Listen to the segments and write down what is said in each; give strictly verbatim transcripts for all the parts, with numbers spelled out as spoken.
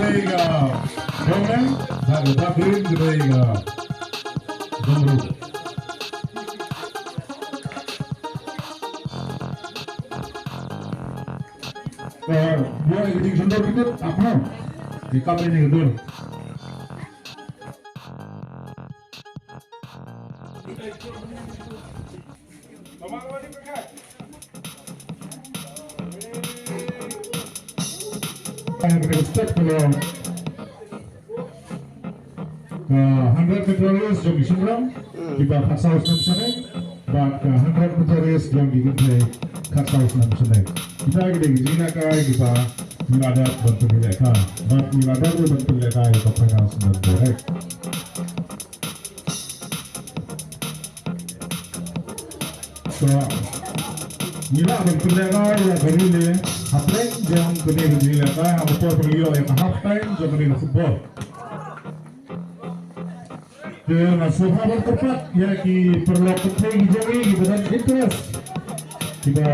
Ka Dongrep, ka Dongrep, ka Dongrep. Eh, buat yang kecil sendok kita, apa? Di kami ni gedor. Respect for, uh, hundred meter race jong ki shynrang, kiba khatsaw snem shane, bad, uh, hundred meter race jong ki kynthei khatsaw snem shane. Kita ki dei ki jingïalehkai kiba ngi la dep ban pynlehkai. Bad ngi la dep ruh ban pynlehkai ïa ka final snem direct. So, ngi lah ban pynlehkai ïa ka relay hapdeng jong kane ka jingïalehkai ha ka por ba ngi ïoh ïa ka half time jong kane ka football. Te nga sngewbha ban kyrpad ïa ki paralok kynthei ki jong ngi kiba don interest, kiba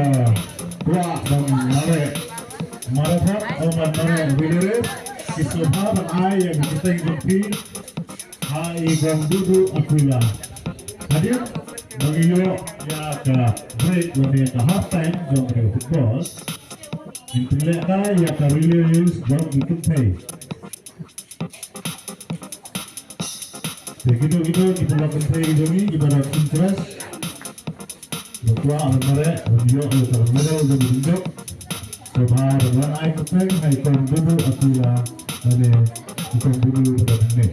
kwah ban mareh marathon, oh, ban mareh relay race, ki sngewbha ban ai ïa ki kyrteng jong ki ha i Kong Dudu Aquila. Hadien ba ngi ïoh ïa ka break lane ka half time jong ka football, ngin pynlehkai ïa ka relay race jong ki kynthei. Te kito kito ki paralok kynthei jong ngi kiba don interest, ba kwah ban mareh, ban ïoh ïa ka medal jong ngi, sngewbha ban wan ai kyrteng ha i Kong Dudu Aquila lane i Kong Dudu ba don hangne.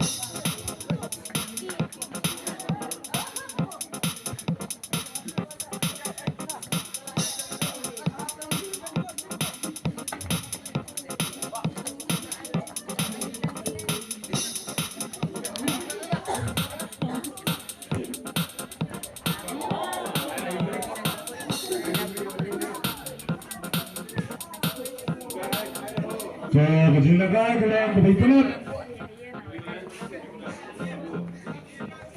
Ka, ka jingïalehkai ka long kaba ïa ka lut.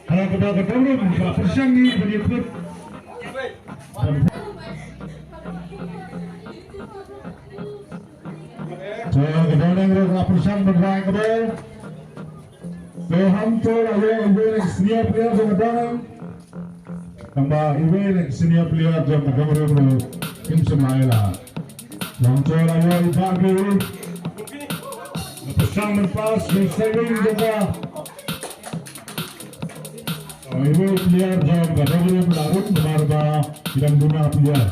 Hala kaba ka Dongrep ka pyrshang ïa ka jingkut. Te ka Dongrep ruh ka pyrshang ban rai ka bol. Te hangto la ïoh iwei na ki senior player jong ka Dongrep. Tangba iwei na ki senior player jong ka Dongrep ruh kim shym la ïaleh. Hangto la ïoh i Bah Gary. La pyrshang ban pass, ban saving jong ka. Iwei player jong ka Dongrep la rung namar ba ki dang duna player.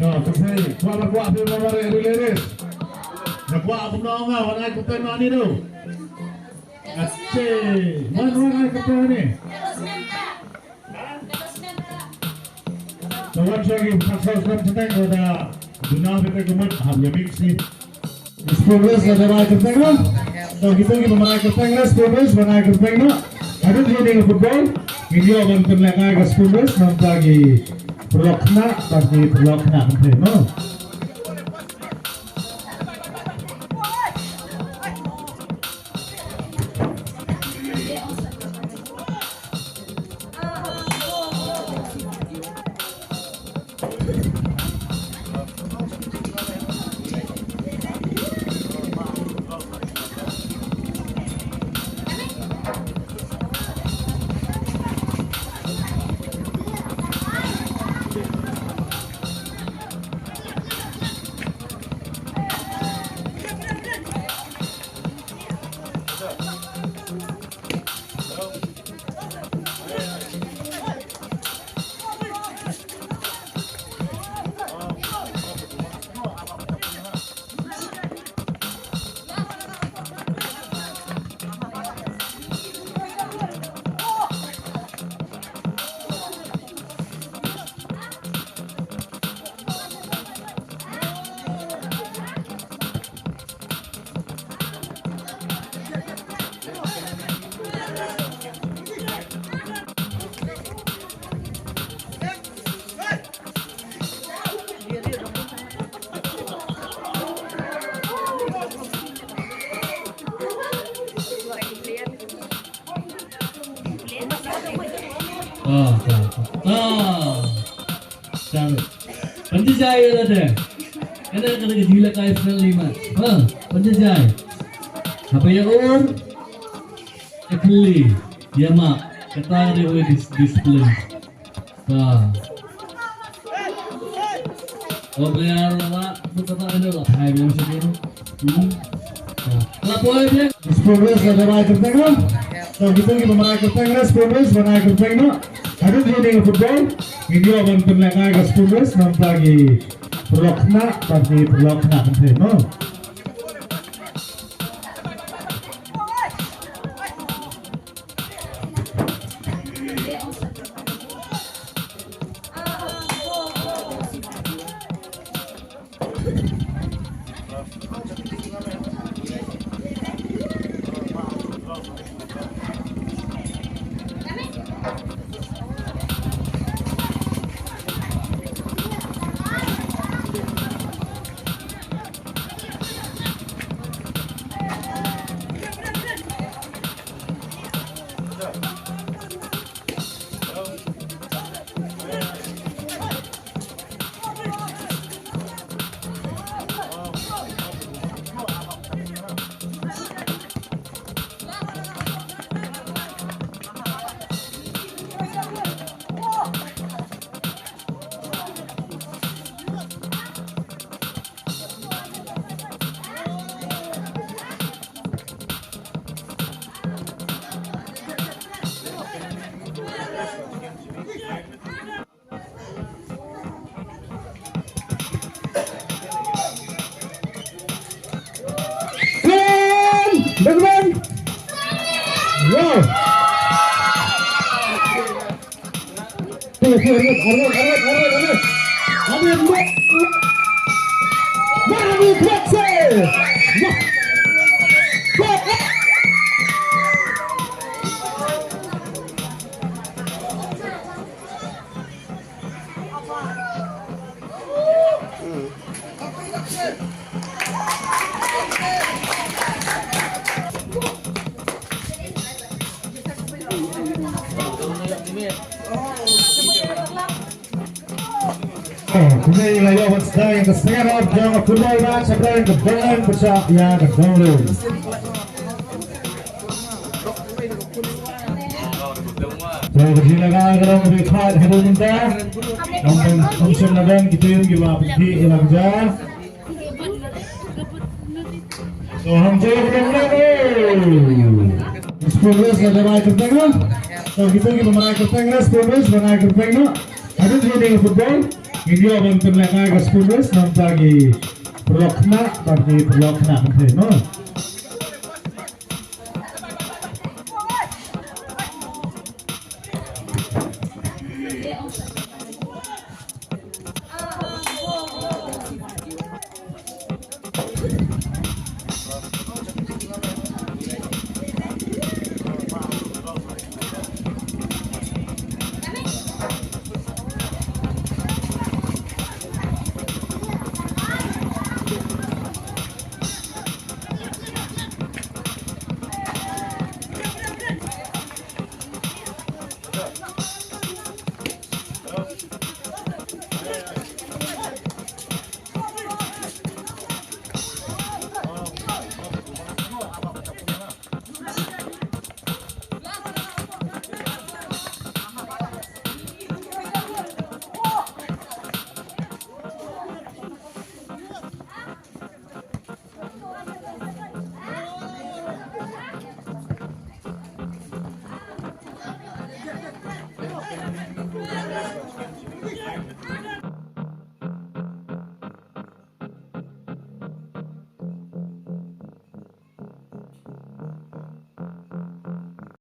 Ka, ka sei, kwah ba kwah phi ba mareh relay race. Na kwah kumno nga, wan ai kyrteng na ni tu. Ache, man wan ai kyrteng ni. Ka wan sha ki khatsaw snem shateng ka da duna beit ka mut hap ïa mix ni. Spoon race ka da wan ai kyrteng noh. To kito kiba wan ai kyrteng noh, spoon race wan ai kyrteng noh. Haduh kane ka football ngin ïoh ban pynlehkai ka spoon race namar ki paralok khynnah bad ki paralok khynnah kynthei mo. Ah, ah, ah. Chalo. Pynjah jai ïa lade. Kane ka dei ka jingïalehkai friendly match. Ha, pynjah jai. Haba ïa ur, ïa khylli, ïa map. Kata ka dei ka dis-, discipline. Ha. O player la, tu kata ene la phai biang sha kino. Hmm. Ha. La poi biang. Spoon Race la dep ai kyrteng noh. To kito kiba mad ai kyrteng noh, Spoon Race ban ai kyrteng noh. Haduh training football. Ngin ïoh ban pynlehkai ka Spoon Race namar ki paralok khynnah, bad ki paralok khynnah kynthei mo. Ten! Bang, bang! Wow! Tuh, tuh, Arnold, Arnold, Arnold, Arnold, Arnold. Arnold, Arnold. Arnold, Arnold, Arnold. Kumne la ïoh ban sdang ïa ka second half jong ka football match hapdeng ka Dong Leng pyrshah ïa ka Dong Leng. Te ka jingïalehkai ka long kaba ïakhaiñ haduh mynta. Ym shym la don ki team kiba pynkhreh ïa la ka jia. So, hangto ka dang na, eh. Spoon Race la dep ai kyrteng noh. So, kito kiba mad ai kyrteng noh, Spoon Race ban ai kyrteng noh. Haduh training football. Ngin ïoh ban pynlehkai ka Spoon Race namar ki paralok khynnah, bad ki paralok khynnah kynthei mo.